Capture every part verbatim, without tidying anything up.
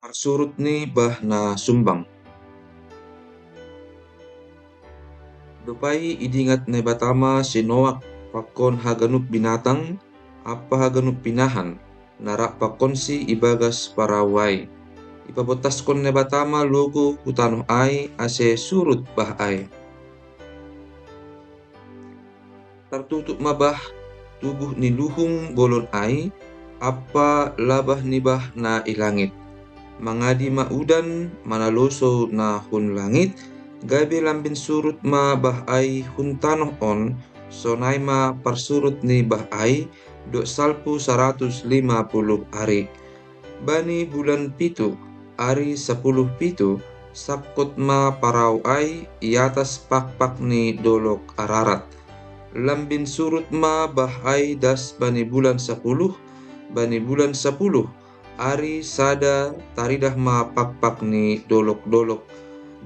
Parsurut ni bah na sumbang. Dob ai idingat Naibata ma si Noak pakon haganup binatang ampa haganup pinahan na rap pakonsi ibagas parau ai. Ipabotaskon Naibata ma logou hu tanoh ai ase surut bah ai. Tartutup ma bah tubuh ni luhung bolon ai ampa labah ni bah na i langit. Mangadi ma udan manalosou na hun langit, gabe lambin surut ma bah ai hun tanoh on. Sonai ma parsurut ni bah ai dob salpu saratus lima puluh ari. Bani bulan pitu, ari sapuluh pitu, sangkot ma parau ai i atas pakpak ni dolog Ararat. Lambin surut ma bah ai das bani bulan sapuluh. Bani bulan sapuluh, ari sada, taridah ma pakpak ni dolog-dolog.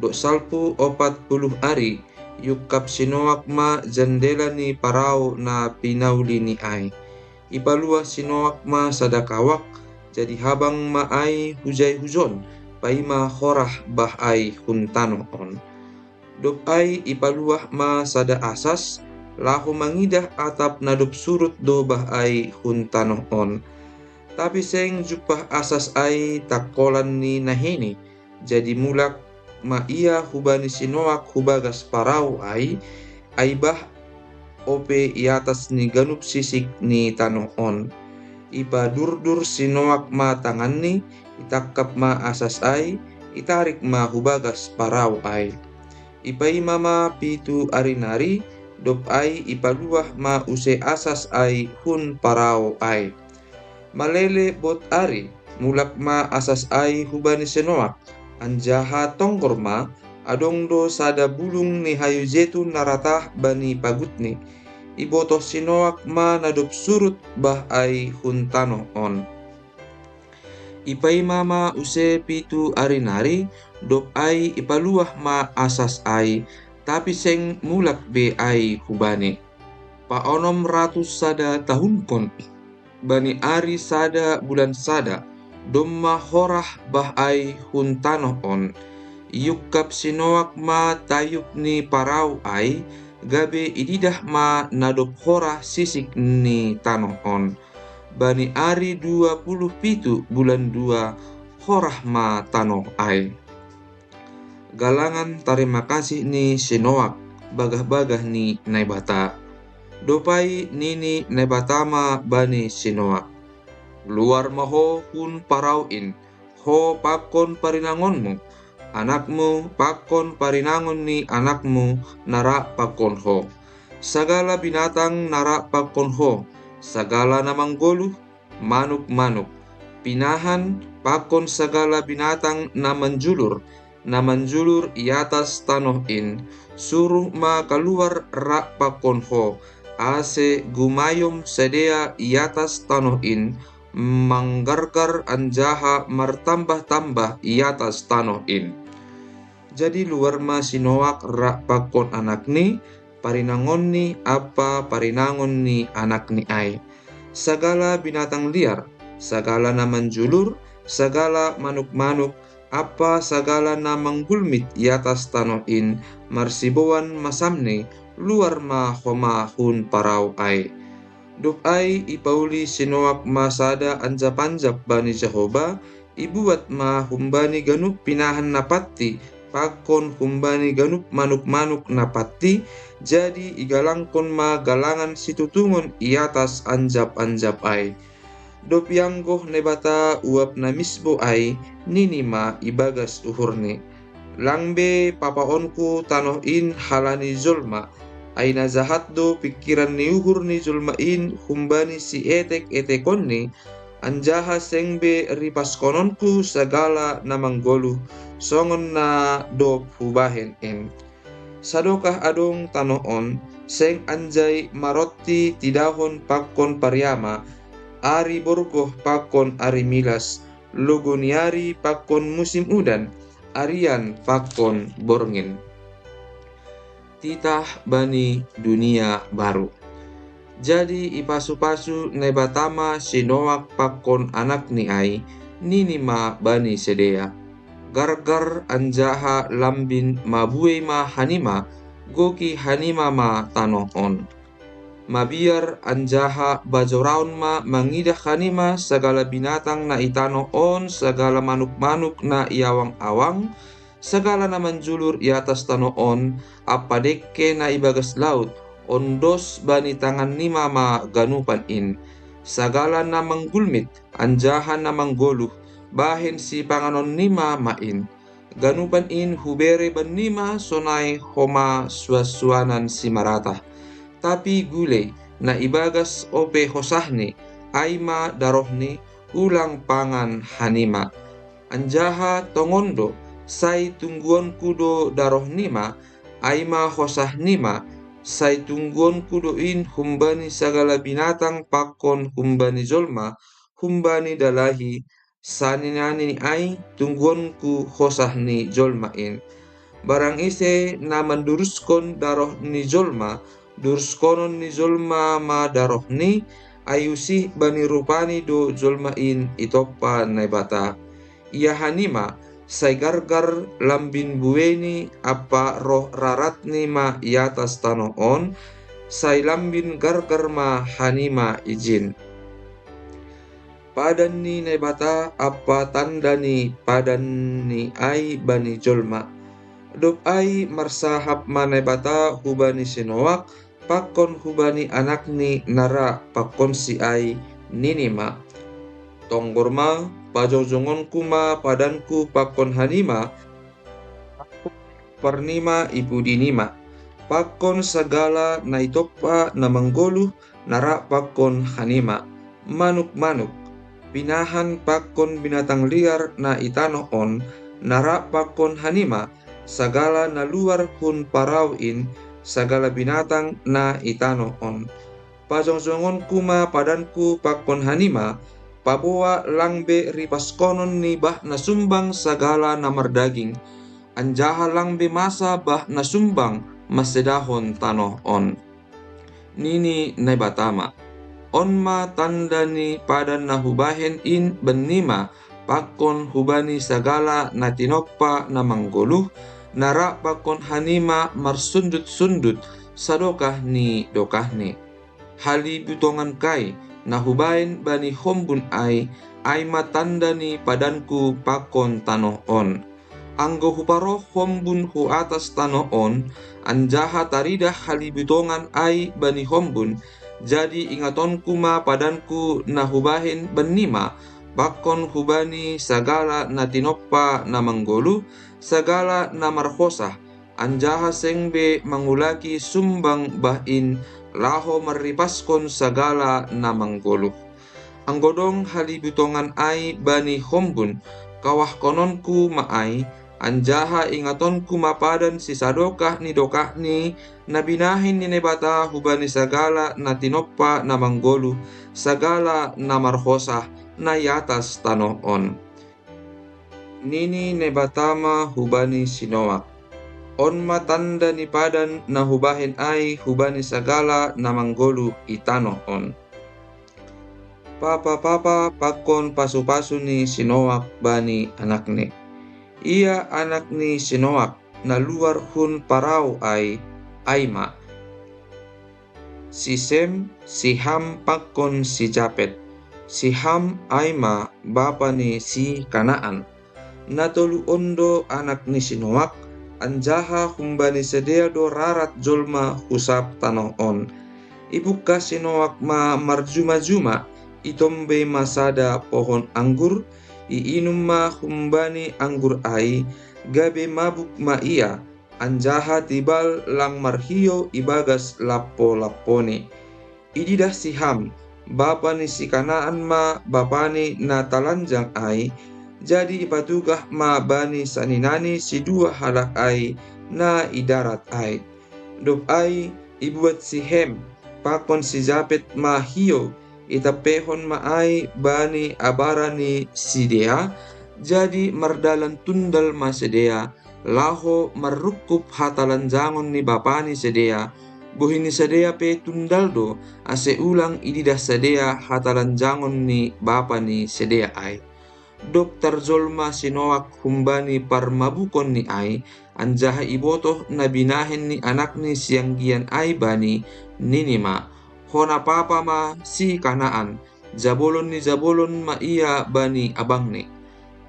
Dob salpu opat puluh ari, iungkap si Noak ma jandela ni parau na pinaulini ai. Ipaluah si Noak ma sada kawak, jadi habang ma ai hujai hujon, paima horah bah ai hun tanoh on. Dob ai ipaluah ma sada asas, laho mangidah atap na dob surut do bah ai hun tanoh on. Tapi seng jumpah asas ai tangkolan ni nahini. Jadi mulak ma ia hubani si Noak hubagas parau ai, ai bah ope i atas ni ganup sisik ni tanoh on. Ipadurdur si Noak ma tanganni, itangkap ma asas ai, itarik ma hubagas parau ai. Ipaima ma pitu ari nari, dob ai ipaluah ma use asas ai hun parau ai. Malele bot ari, mulak ma asas ai hubani si Noak, anjaha tonggor ma, adong do sada bulung ni hayu jetun na ratah bani pagutni. Ibotoh si Noak ma na dob surut bah ai hun tanoh on. Ipaima ma use pitu ari nari, dob ai ipaluah ma asas ai, tapi seng mulak be ai hubani. Paonom ratus sada tahunkon, bani ari sada bulan sada, domma horah bah ai hun tanoh on. Iungkap si Noak ma tayub ni parau ai, gabe ididah ma na dob horah sisik ni tanoh on. Bani ari dua puluh pitu bulan dua, horah ma tanoh ai. Galangan tarima kasih ni si Noak bagah-bagah ni Naibata. Dob ai nini Naibata ma bani si Noak: Luar ma ho hun parau in, ho pakon parinangonmu, anakmu pakon parinangon ni anakmu na rap pakon ho, sagala binatang na rap pakon ho, sagala na manggoluh, manuk-manuk, pinahan pakon sagala binatang na manjulur, na manjulur i atas tanoh in, suruh ma kaluar rap pakon ho, ase gumayom sidea i atas tanoh in, manggargar anjaha martambah-tambah i atas tanoh in. Jadi luar ma si Noak rap pakon anakni, parinangonni ampa parinangon ni anakni ai. Sagala binatang liar, sagala na manjulur, sagala manuk-manuk, ampa sagala na manggulmit i atas tanoh in, marsiboan masamni, luar ma homa hun parau ai. Dob ai ipauli si Noak ma sada anjap-anjap bani Jahowa, ibuat ma humbani ganup pinahan na patti, pakon humbani ganup manuk-manuk na patti, jadi igalangkon ma galangan situtungon i atas anjap-anjap ai. Dob ianggoh Naibata uap na misbo ai, nini ma ibagas uhurni: Lang be papaonku tanoh in halani jolma, ai na jahat do pingkiran ni uhur ni jolma in humbani sietek-etekonni, anjaha seng be ripaskononku sagala na manggoluh, songon na dob hubahen in. Sadokah adong tanoh on, seng anjai maronti tidahon pakon pariama, ari borgoh pakon ari milas, logou ni ari pakon musim udan, arian pakon borngin. Titah bani dunia baru. Jadi ipasu-pasu Naibata ma si Noak pakon anakni ai, Nini ma bani sidea, "Gargar anjaha lambin mabuei ma hanima, goki hanima ma tanoh on. Mabiar anjaha bajoraon ma mangidah hanima sagala binatang na i tanoh on, sagala manuk-manuk na i awang-awang, sagala na manjulur i atas tanoh on, ampa dengke na i bagas laut, ondos bani tangannima ma ganupan in. Sagala na manggulmit anjaha na manggoluh, bahen sipanganonnima ma in. Ganupan in hubere bannima sonai homa suan-suanan simarata. Tapi gulei na i bagas ope hosahni, ai ma darohni, ulang pangan hanima. Anjaha tongon do, sai tungguonku do darohnima, ai ma hosahnima, sai tungguonku do in humbani sagala binatang pakon humbani jolma, humbani dalahi, saninani ai tungguonku hosah ni jolma in. Barang ise na manduruskon daroh ni jolma, duruskonon ni jolma ma darohni, ai usih bani rupani do jolma in itompa Naibata. Ia hanima, sai gargar lambin bueini ampa roh raratni ma i atas tanoh on, sai lambin gargar ma hanima ijin." Padan ni Naibata ampa tanda ni padanni ai bani jolma. Dob ai marsahap ma Naibata hubani si Noak, pakon hubani anakni na ra pakonsi ai, nini ma: "Tonggor ma, pajongjongonku ma padanku pakon hanima, parnima i pudinima, pakon sagala na itompa na manggoluh na ra pakon hanima, manuk-manuk, pinahan pakon binatang liar na i tanoh on, na ra pakon hanima, sagala na luar hun parau in, sagala binatang na i tanoh on. Pajongjongonku ma padanku pakon hanima, paboa lang be ripaskonon ni bah na sumbang sagala na mardaging, anjaha lang be masa bah na sumbang mansedahon tanoh on." Nini Naibata ma: "On ma tanda ni padan na hubahen in bannima, pakon hubani sagala na tinompa na manggoluh, na ra pakon hanima marsundut-sundut sadokah ni dokahni. Halibutongankai na hubahen bani hombun ai, ai ma tanda ni padanku pakon tanoh on. Anggo huparoh hombun hu atas tanoh on, anjaha taridah halibutongan ai bani hombun, jadi ingatonku ma padanku na hubahen bannima, pakon hubani sagala na tinompa na manggoluh, sagala na marhosah, anjaha seng be mangulaki sumbang bah in laho marripaskon sagala na manggoluh. Anggo dong halibutongan ai bani hombun, kawahkononku ma ai, anjaha ingatonku ma padan sisadokah ni dokahni na binahen ni Naibata hubani sagala na tinompa na manggoluh, sagala na marhosah na i atas tanoh on." Nini Naibata ma hubani si Noak: "On ma tanda ni padan na hubahen ai hubani sagala na manggoluh i tanoh on." Papa-papa pakon pasu-pasu ni si Noak bani anakni. Ia anak ni si Noak na luar hun parau ai, ai ma: si Sem, si Ham pakon si Japet. Si Ham ai ma bapa ni si Kanaan. Na tolu on do anak ni si Noak, anjaha humbani sidea do rarat jolma hu sab tanoh on. Ipungka si Noak ma marjuma-juma, itombei ma sada pohon anggur, iinum ma humbani anggur ai, gabe mabuk ma ia, anjaha tibal lang marhiou i bagas lampo-lamponi. Ididah si Ham, bapa ni si Kanaan ma bapani na talanjang ai, jadi ipatugah ma bani saninani sidua halak ai na i darat ai. Dob ai ibuat si Hem pakon si Japet ma hiou, itampehon ma ai bani abara ni sidea, jadi mardalan tundal ma sidea, laho marrungkub hatalanjangon ni bapa ni sidea, bohi ni sidea pe tundal do, ase ulang ididah sidea hatalanjangon ni bapa ni sidea ai. Dob tarjolma si Noak humbani parmabukonni ai, anjaha ibotoh na binahen ni anakni sianggian ai bani, nini ma: Hona papa ma si Kanaan, jabolon ni jabolon ma ia bani abangni.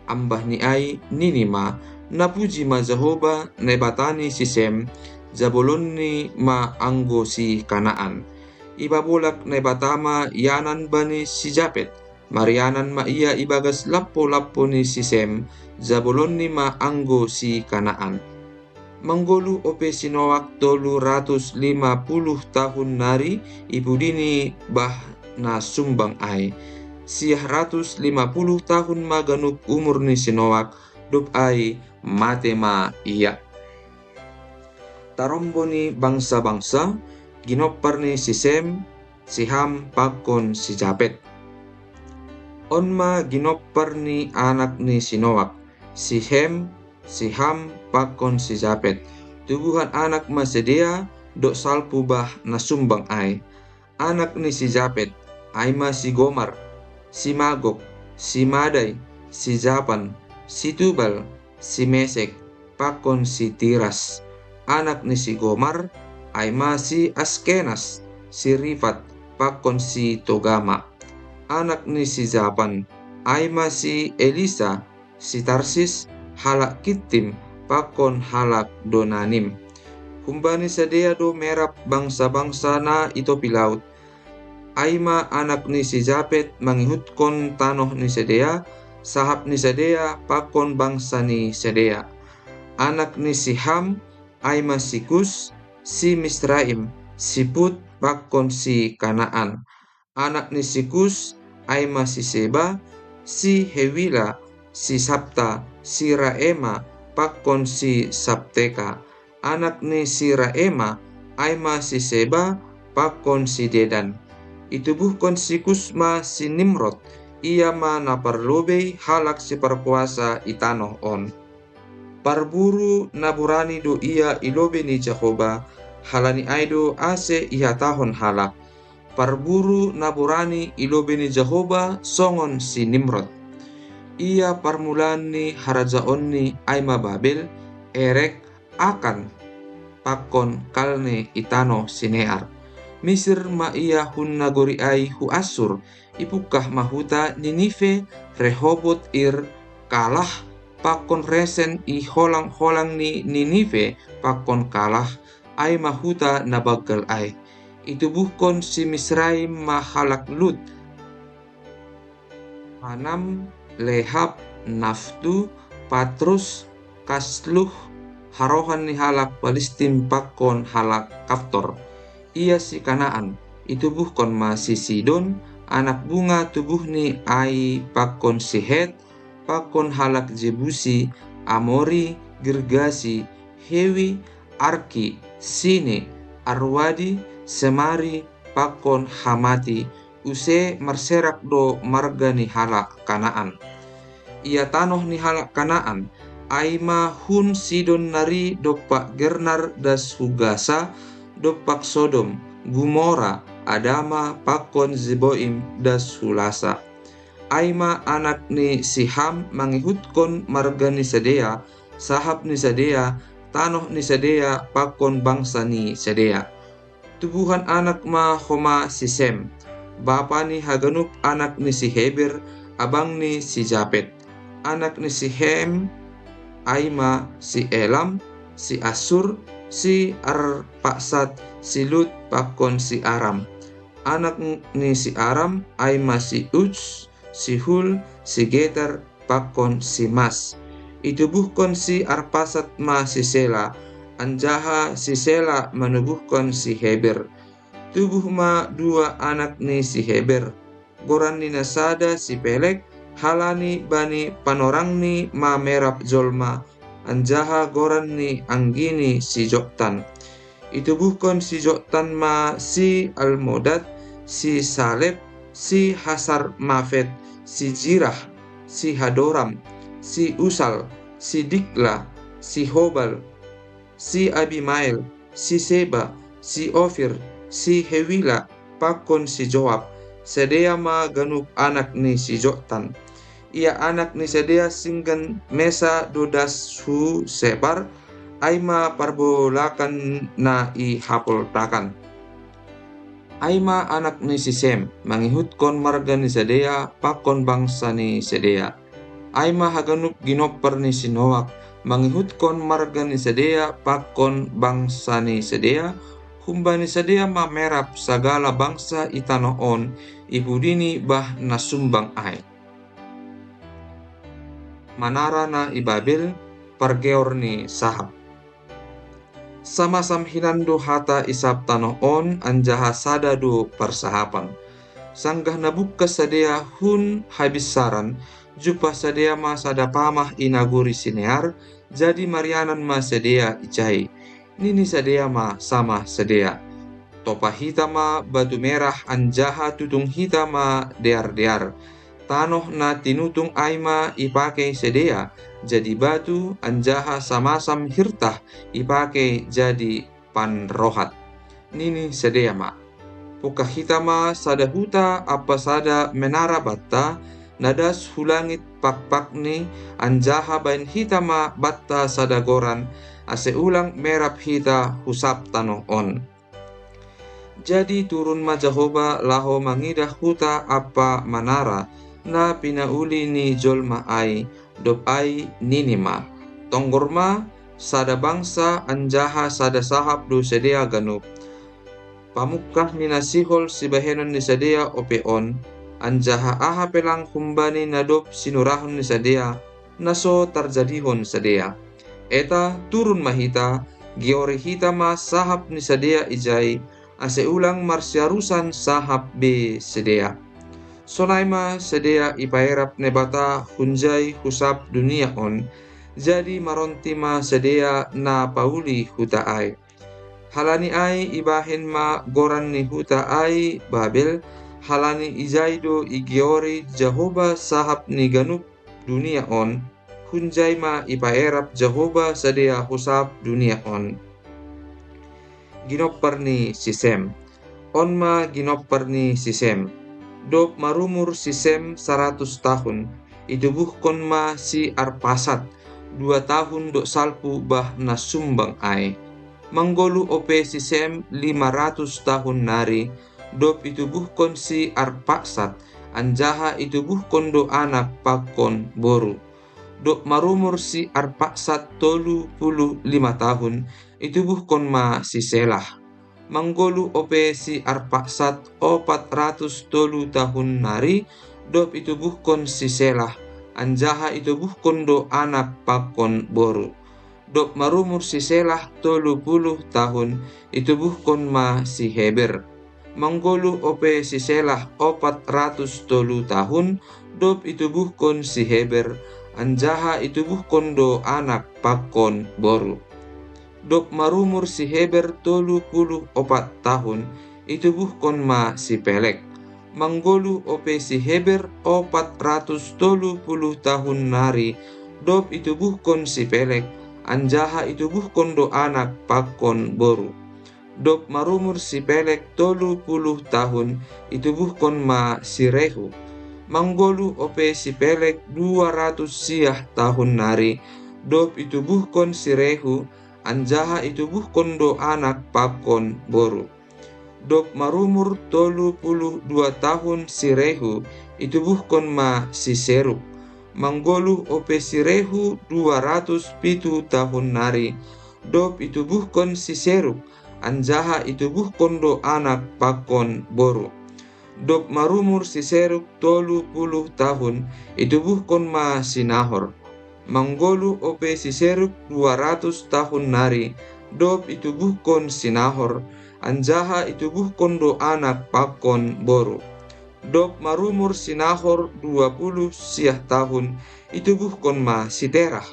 Ambah ni ai nini ma: Napuji ma Jahoba, Naibata ni si Sem, jabolonni ma anggo si Kanaan. Ipabolak Naibata ma ianan bani si Japet, marianan ma ia ibagas lampo-lampo ni si Sem, jabolonni ma anggo si Kanaan. Manggoluh ope si Noak tolu ratus lima puluh tahun nari, ipudini bah na sumbang ai. Siah ratus lima puluh tahun ma ganup umur ni si Noak, dob ai mate ma ia. Tarombo ni bangsa-bangsa, ginompar ni si Sem, si Ham pakon si Japet. On ma ginompar ni anak ni si Noak, si Sem, si Ham pakon si Japet. Tubuhan anak ma sidea, dob salpu bah na sumbang ai. Anak ni si Japet, ai ma si Gomar, si Magog, si Madai, si Japan, si Tubal, si Mesek, pakon si Tiras. Anak ni si Gomar, ai ma si Askenas, si Rifat, pakon si Togama. Anak ni si Japan, ai ma si Elisa, si Tarsis, halak Kittim, pakon halak Dodanim. Humbani sidea do merap bangsa-bangsa na i topi laut. Ai ma anak ni si Japet mangihutkon tanoh ni sidea, sahap ni sidea pakon bangsa ni sidea. Anak ni si Ham, ai ma si Kus, si Misraim, si Put, pakon si Kanaan. Anak ni si Kus, ai ma si Seba, si Hewila, si Sapta, si Raema, pakon si Sapteka. Anak ni si Raema, ai ma si Seba, pakon si Dedan. Itubuhkon si Kus ma si Nimrod, ia ma na parlobei halak siparkuasa i tanoh on. Parburu na borani do ia i lobei ni Jahoba, halani ai do ase ihatahon halak: Parburu na borani i lobei ni Jahoba songon si Nimrod. Ia parmulaan ni harajaonni ai ma Babel, Erek, Akan, pakon Kalne i tanoh Sinear. Misir ma ia hun nagori ai hu Assur, ipungkah ma huta Ninive, Rehobot Ir, Kalah, pakon Resen i holang-holang ni Ninive pakon Kalah, ai ma huta na banggal ai. Itubuhkon si Misraim ma halak Lud, Hanam, Lehab, Naftu, Patrus, Kasluh, harohan ni halak Palistim pakon halak Kaftor. Ia si Kanaan, itubuhkon ma si Sidon, anak bunga tubuhni ai pakon si Het, pakon halak Jebusi, Amori, Girgasi, Hewi, Arki, Sini, Arwadi, Semari, pakon Hamati, use marserak do marga ni halak Kanaan. Ia tanoh ni halak Kanaan, ai ma hun Sidon nari dompak Gernar das hu Gasa, dompak Sodom, Gumora, Adama, pakon Zeboim das hu Lasa. Ai ma anak ni si Ham mangihutkon marga ni sidea, sahap ni sidea, tanoh ni sidea, pakon bangsa ni sidea. Tubuhan anak ma homa si Sem, bapa ni haganup anak ni si Heber, abang ni si Japet. Anak ni si Hem, ai ma si Elam, si Assur, si Arpaksad, si Lud, pakon si Aram. Anak ni si Aram, ai ma si Uts, si Hul, si Geter, pakon si Mas. Itubuhkon si Arpaksad ma si Sela, anjaha si Sela manubuhkon si Heber. Tubuh ma dua anak ni si Heber. Goran ni na sada si Pelek, halani bani panorangni ma merap jolma, anjaha goran ni anggini si Joktan. Itubuhkon si Joktan ma si Almodad, si Salep, si Hasarmafet, si Jirah, si Hadoram, si Usal, si Dikla, si Hobal, si Abimael, si Seba, si Ofir, si Hewila, pakon si Joab. Sidea ma ganup anak ni si Joktan. Ia anak ni sidea singgan mesa do das hu Separ, ai ma parbolakan na i hapoltakan. Ai ma anak ni si Sem, mangihutkon marga ni sidea pakon bangsa ni sidea. Ai ma haganup ginompar ni si Noak, mangihutkon marga ni sidea pakon bangsa ni sidea, humbani sidea ma merap sagala bangsa i tanoh on, i pudini bah na sumbang ai. Manara na i Babel, pargeor ni sahap. Samasam hinan do hata i sab tanoh on, anjaha sada do parsahapan. Sanggah na bungkas sidea hun habinsaran, jumpah sidea ma sada pamah i nagori Sinear, jadi marianan ma sidea ijai. Nini sidea ma samah sidea: Topa hita ma batu merah, anjaha tutung hita ma deardear. Tanoh na tinutung ai ma ipakei sidea jadi batu, anjaha samasam hirtah ipakei jadi panrohat. Nini sidea ma: Pungkah hita ma sada huta ampa sada menara banta, na das hu langit pakpakni, anjaha bahen hita ma banta sada goran, ase ulang merap hita hu sab tanoh on. Jadi turun ma Jahowa laho mangidah huta ampa manara na pinauli ni jolma ai, dob ai nini ma: Tonggor ma, sada bangsa anjaha sada sahap do sidea ganup. Pamungkah ni na sihol sibahenon ni sidea ope on, anjaha aha pe lang humbani na dob sinurahon ni sidea, na so tarjadihon sidea. Eta, turun ma hita, geori hita ma sahap ni sidea ijai, ase ulang marsiarusan sahap be sidea. Sonai ma sidea ipaerap Naibata hunjai hu sab dunia on, jadi maronti ma sidea na pauli huta ai. Halani ai ibahen ma goran ni huta ai Babel, halani ijai do igeori Jahowa sahap ni ganup dunia on, hunjai ma ipaerap Jahowa sidea hu sab dunia on. Ginompar ni si Sem. On ma ginompar ni si Sem. Dob marumur si Sem saratus tahun, itubuhkon ma si Arpasat, dua tahun dohot salpu bah na sumbang ai. Manggoluh ope si Sem lima ratus tahun nari, dob itubuhkon si Arpaksad, anjaha itubuhkon do anak pakon boru. Dob marumur si Arpaksad tolu puluh lima tahun, itubuhkon ma si Selah. Manggoluh ope si Arpaksad opat ratus tolu tahun nari, dob itubuhkon si Selah, anjaha itubuhkon do anak pakon boru. Dob marumur si Selah tolu puluh tahun, itubuhkon ma si Heber. Manggoluh ope si Selah opat ratus tolu tahun, dob itubuhkon si Heber, anjaha itubuhkon do anak pakon boru. Dob marumur si Heber tolu puluh opat tahun, itubuhkon ma si Peleg. Manggoluh ope si Heber opat ratus tolu puluh tahun nari, dob itubuhkon si Peleg, anjaha itubuhkon do anak pakon boru. Dob marumur si Peleg tolu puluh tahun, itubuhkon ma si Rehu. Manggoluh ope si Peleg dua ratus siah tahun nari, dob itubuhkon si Rehu, anjaha itubuhkon do anak pakon boru. Dob marumur tolu puluh dua tahun si Rehu, itubuhkon ma si Seruk. Manggoluh ope si Rehu dua ratus pitu tahun nari, dob itubuhkon si Seruk, anjaha itubuhkon do anak pakon boru. Dob marumur si Seruk tolu puluh tahun, itubuhkon ma si Nahor. Manggoluh ope si Seruk dua ratus tahun nari, dob itubuhkon si Nahor, anjaha itubuhkon do anak pakon boru. Dob marumur si Nahor dua puluh siah tahun, itubuhkon ma si Terah.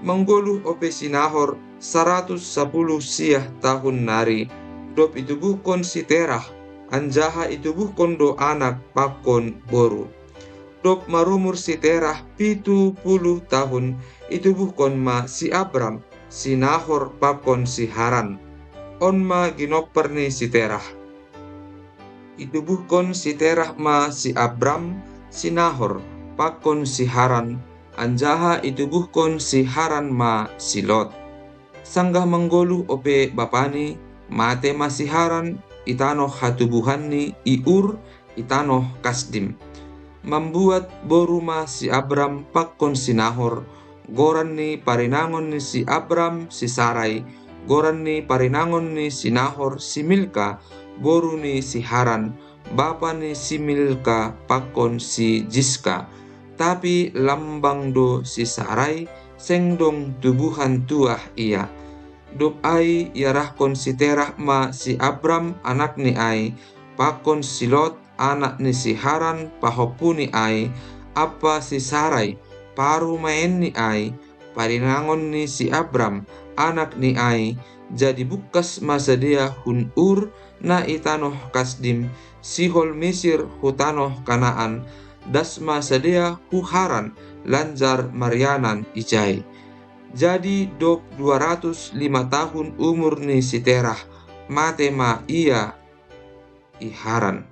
Manggoluh ope si Nahor saratus sapuluh siah tahun nari, dob itubuhkon si Terah, anjaha itubuhkon do anak pakon boru. Dob marumur si Terah pitu puluh tahun, itubuhkon ma si Abram, si Nahor pakon si Haran. On ma ginompar ni si Terah. Itubuhkon si Terah ma si Abram, si Nahor, pakon si Haran, anjaha itubuhkon si Haran ma si Lot. Sanggah manggoluh ope bapani, mate ma si Haran i tanoh hatubuhanni i Ur i tanoh Kasdim. Mambuat boru ma si Abram pakon si Nahor, goran ni parinangon ni si Abram si Sarai, goran ni parinangon ni si Nahor si Milka, boru ni si Haran, bapa ni si Milka pakon si Jiska. Tapi lambang do si Sarai, seng dong tubuhan tuah ia. Dob ai iarahkon si Terah ma si Abram anakni ai, pakon si Lot anak ni si Haran pahompuni ai, ampa si Sarai parumaenni ai, parinangon ni si Abram anakni ai. Jadi bungkas ma sidea hun Ur na i tanoh Kasdim, sihol Misir hu tanoh Kanaan, das ma sidea hu Haran, lanjar marianan ijai. Jadi dob dua ratus lima tahun umur ni si Terah, mate ma ia i Haran.